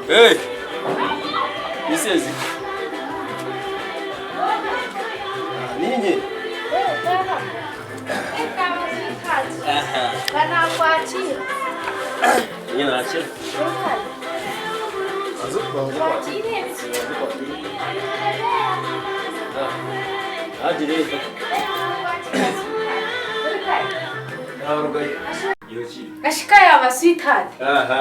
Hey! Misezi. Ninye. Ninye nakira. Agireeta. Narugayo. Ashikaya ba sweetheart.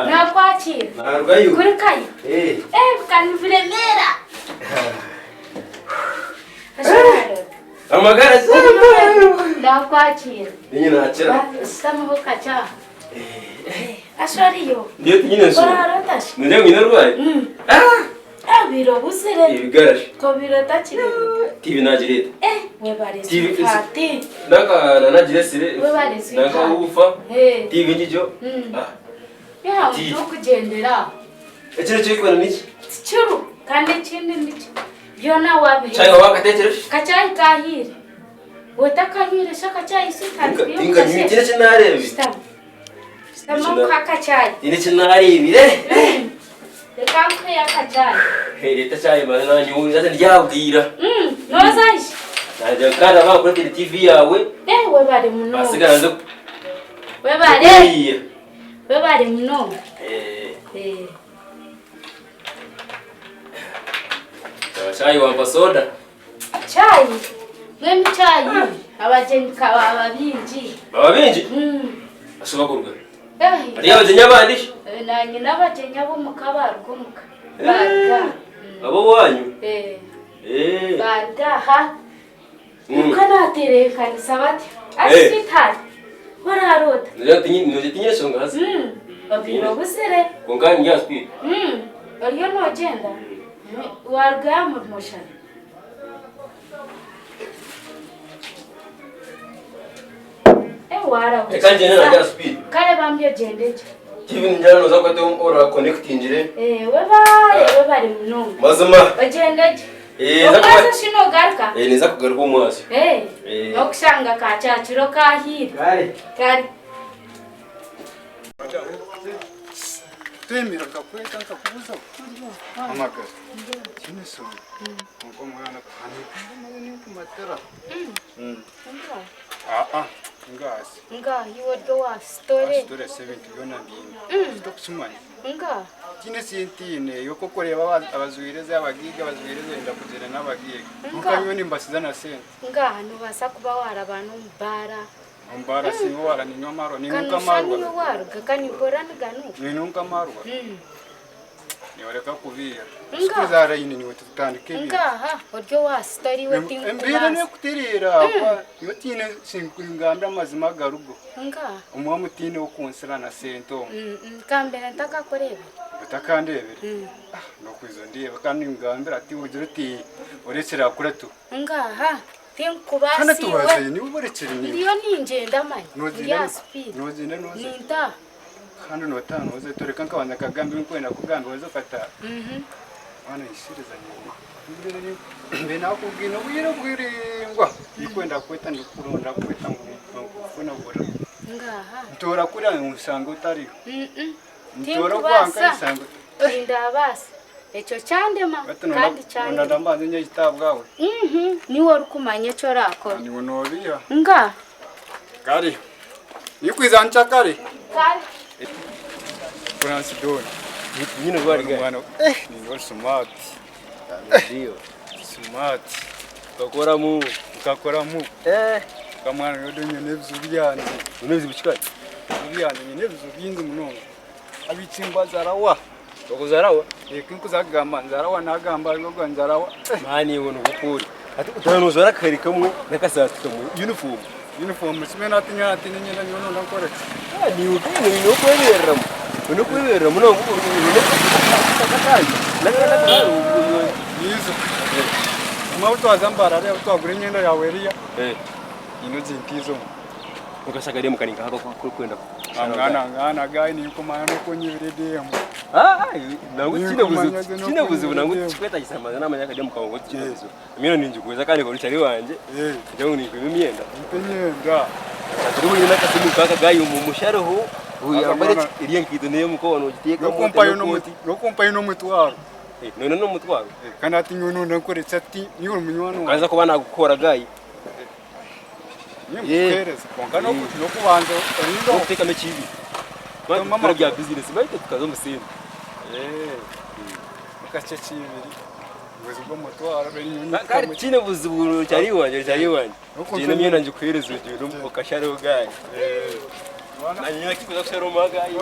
Nakwakira. Narugayo. Kurikayo. Eh. Eh, kanibiremera. Ashikaya. Amagara Nakwakira. Ninye nakira. Sitamuho kacha. Ashoriyo. Ndiyo tinyine nsoro. Orarotashe. Nje ngine rwaye. Ah. Biro busire. Ibigaraje. Ko biro takiri. TV nagireta. Eh, webare TV sweetheart. Naka nanagiresire. Webare sweetheart. Naka ufa. Eh. TV ngijo. Ah. Ya TV. tukugendera. Ekiro kiri niki? Kikiru kandi ekindi nikyo byona wabihe. Chai wakatekereje? Kachayi kahire. Otakanywire shi akachayi sweetheart. Tinka nyine kine kinarebi. Shitama. Shitama nkuhe akachayi. Kine kinarebire. Reka nkuhe akachayi. Hey, leta chai mana nanye uzaze ndyabwira. Nozaje. Najya kandi abakuretera TV yawe. Eh, webare munonga. Asigara nze. Webare. Kuriya. Webare munonga. Eh. Eh. Chai wampa soda. Chayi. Mwenu chayi. Abagyenyi baba bingi. Baba bingi? Ashoba kuruga. Eh. Ari abagyenyi abandi? Eh, nanye n'abagyenyi ab'omuka baruga omuka. Baruga. Abo wanyu? Eh. Eh. Baruga aha. Niko naterekanisa bati. Eh. Asitari. Bararota. Nje tinyi nje tinyi songa hasi. Obiro busire. Konka njya speed. Oriyo nogyenda. Waruga mu mushana. Eh, wara. Reka ngende najya speed. Kare bambye gyende gye. TV njyana noza kwate ora connectingire. Eh, webare, webare munonga. Mazima. Ogyende gye. Eh, nza Omwazi shino garuka. Eh, niza kugaruka omwazi. Eh. Eh. Nokushanga kakyakiro kahire. Kare. Kare. Twemera nkakweta nkakubuza amagara kine soma nko mwana maze nikumatera aa ngasi Nga iwe ryo wasitore. asitore sebintu byona mbine sitokukimanya Nga. kine sintine yoko kureba abazwireze abagiga abazwireze enda kugenda n'abagiga Nga. nkanyiwe nimbasiza na sente Nga nobasa kuba waraba n'omubaara. ombara singo wara ninywa marwa ninunka Kanusha marwa niyo waruga kanibora niganuka. ninunka marwa nioreka kubiya Nga. sikuzara yini niwe tutandika ebintu Ngaha oryo wasitore iwe embeera tinkubaasa. nekuterera niwe tiine sinkugambira amazima garugo Nga. omwami tiine okunsira na sente omu Kambere ntakakureeba. otakandebere nokwiza ndeba kandi ngambira ati ugira uti orekera kura tu Ngaha kandi tinkubaasa iwe. tubaze niwe uborekere niwe Ndiyo ningyenda manya. Ndi aha speed. nogenda noze Nintaha. kandi notana noze toreka nkabanza kagamba nkwenda kugamba waze ukata mwana yishiriza nyine mbe nakubwira obwire bwiringwa nikwenda kweta ndikuronda kweta ngufunagura Ngaha. ntora kuriya nsanga utariho ntora kwanka Tinkubaasa. nsanga Tindabaasa. Ekyo kyandema kandi kyandema. ndambanza nyekitabwawe Niwe orikumanya eki orakora. niwe nobiha Nga. kare nikwiza nca kare Kare. Francis Don Nyine rwari ga. mwana ni smart Ndio. smart Tukakora mu. ukakora mu Eh. kamwana yodo nyine ebizu byanjye Unezi buchikari. byanjye nyine ebizu byingi munonga abitsimba zarawa Bakuzarawa. kinkuzagamba nzarawa nagamba rwoga nzarawa Mani wono gukuri. Ati utanozora kari kamwe nakasati kamwe uniform. Uniform simena natinya natinya nyina nyono ndakora. Ah, ni ubene ni okweberera. Uno kweberera muno uno kakandi. Nakana nizo. Uma utwazambara rero twagura imyenda yawe eriya. Eh. Ino zintizo. Ukasagaria mukaninga hako kwa kwenda. Angana angana gai ni kumanya no kunyibire DM. Ah, nangu chine buzibu. Chine buzibu nangu chikweta chisamaza namanya kadi mukawo chine buzibu. Mino ninjikuweza kandi ko chari wanje. Eh. Njangu ni imyenda. Imyenda. Turi buri nakasimu kaka gayi mu musharuhu. Yambara eri enkaito n'ey'omukono ogiteekamu ote n'ekooti. N'okumpayo n'omutwaro. Noine n'omutwaro? Kandi hati nyowe noona nkoreki hati niiwe ori munywani wangye. Nkaza kuba naagukora gaayi. Nyowe nkukuheereza kwonka n'okubanza orinde. N'okuteekamu ekibi. Tukora ebya bizinesi baitu tukaza omu sente. Kakye kibiri. Kandi tikiine buzibu kyari wangye kyari wangye. Ngiine emyenda ngikuheereze ogyende okashareho gaayi. Nanye nyine kuza kusharaho agaayi.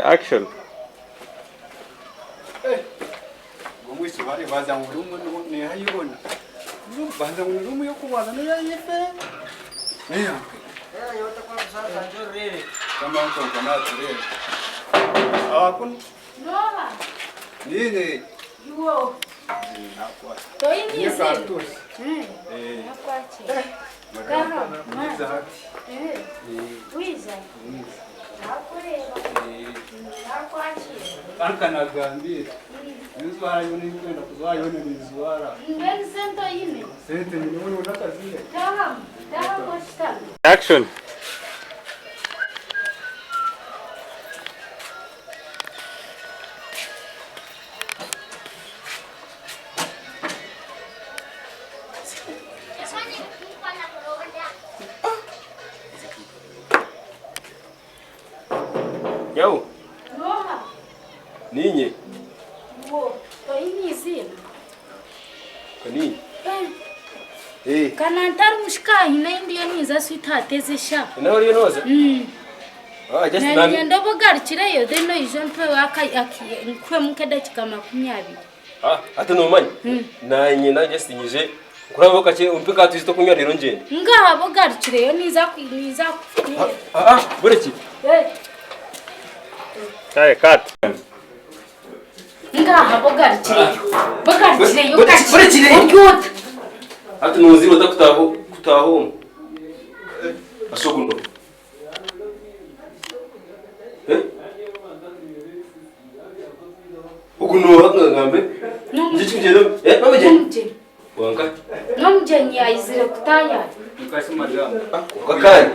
Action. Noha? Iwe. Toyinize. Nakwakira. Kaha. Wiza. Nakureeba. Nakwakira. Kanagambire inzwara yona erikwenda kuzwara yona ninzwara. Mbwenu sente oine? Sente nyine wewe onakazihe. Tahamu. Tahamu oshutame. Action. Yawo. Noha? Ninye. Wo, toine eiziina? Kani? Eh. Kana ntari mushika nyine ndiyo ninza sweetheart eze sha. Nawe oriyo noza? Ah, just nani. Nagenda obugarukireyo then oije ompe nkuhemu nk'edakiika 20. Ah, hati nomanya. Nanye na just nyije nkurabo kakye umpe ka twizi tokunywa rero ngyende. Ngaha bugarukireyo niza niza Ah, ah, bureki. Eh, Kare cut. Ngaha bugarukireyo. Bugarukireyo Bureki, bureki. Oryota. Hati nozirota kutaho kutaho omu. Asoguno. Eh? Oguno ngambe. Nje kigendo. Eh, nomugyenyi. N'omugyenyi. Wanka. N'omugyenyi yaizire kutayaya. Mukasi madamu. Kakari.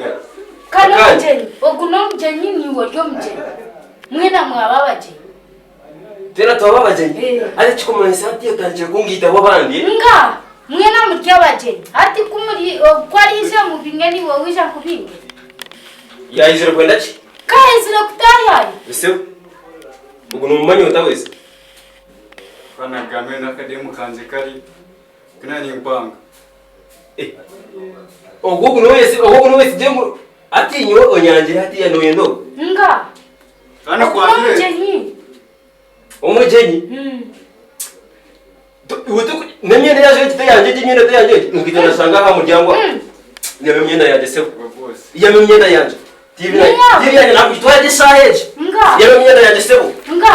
Kane omugyenyi. Ogu n'omugyenyi niiwe ori omugyenyi. Mwena mwaba abagyenyi. Tena twaba abagyenyi. Eh. Hati ekikumanyisa hati otandikire kungaitaho abandi. Nga mwena muri abagyenyi. Hati ku muri ku ariija mubinge niiwe waija nkubinge. Yaizire kwenda ki? Ka yaizire kutayaya. Ese ogu nomumanya ota wese? Kanagambire n'akademu kangye kari kuna nimpanga. Eh. Ogu ogu nowese ogu ogu nowese ngu hati nyowe onyangire hatiya noyenda ogu. Nga. Kana Ogu kwangire. n'omugyenyi. Omugyenyi. N'emyenda yangye egi teyangye egi emyenda teyangye egi. Nkaija nashanga aha muryango aho. Iyamu emyenda yangye sebo. Rwose. Iyamu emyenda yangye. TV yange Nga. TV yange nakugitwara gye eshaaha egi. Nga. Iyamu emyenda yangye sebo. Nga.